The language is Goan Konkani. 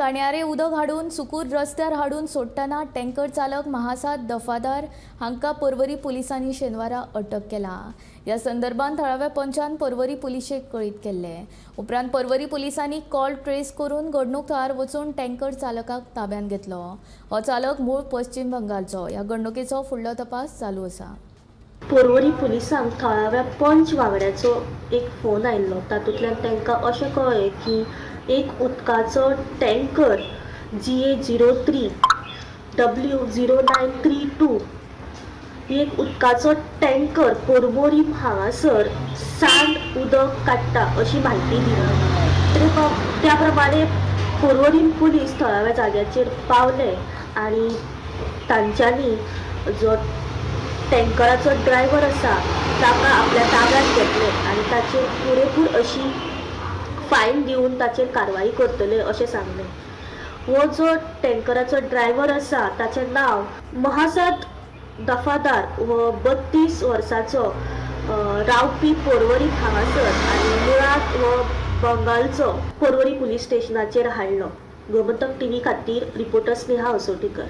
घाणयारे उदक हाडून सुकूर रस्त्यार हाडून सोडटना टँकर चालक महासाद दफादार हांकां पर्वरी पुलिसांनी शेनवारा अटक केला. ह्या संदर्भात थळाव्या पंचान पर्वरी पुलिशेक कळीत केल्ले. उपरांत पर्वरी पुलिसांनी कॉल ट्रेस करून घडणूक थळार वचून टँकर चालकाक ताब्यांत घेतलो. हो चालक मूळ पश्चिम बंगालचो. ह्या घडणुकेचो फुडलो तपास चालू आसा. पर्वरी पुलिसांक थळाव्या पंच वांगड्याचो एक फोन आयिल्लो. तातूंतल्यान तांकां अशें कळ्ळें की एक उदकाचो टँकर GA 03 W 0932 एक उदकाचो टँकर पोरवोरीम हांगासर सांड उदक काडटा अशी म्हायती दिली. त्या प्रमाणे पोरवोरीम पुलीस थळाव्या जाग्याचेर पावले आनी तांच्यांनी जो टँकराचो ड्रायव्हर आसा ताका आपल्या ताब्यांत घेतले आनी ताचेर पुरेपूर अशी फायन दिवन ताचेर कारवाई करतले अशें सांगलें. हो जो टँकराचो ड्रायव्हर आसा ताचें नांव महासाद दफादार हो 32 वर्सांचो रावपी पोरवरी हांगासर आनी मुळांत हो बंगालचो. पोरवरी पुलीस स्टेशनाचेर हाडलो. गोमंतक टीव्ही खातीर रिपोर्टर स्नेहा असोटीकर.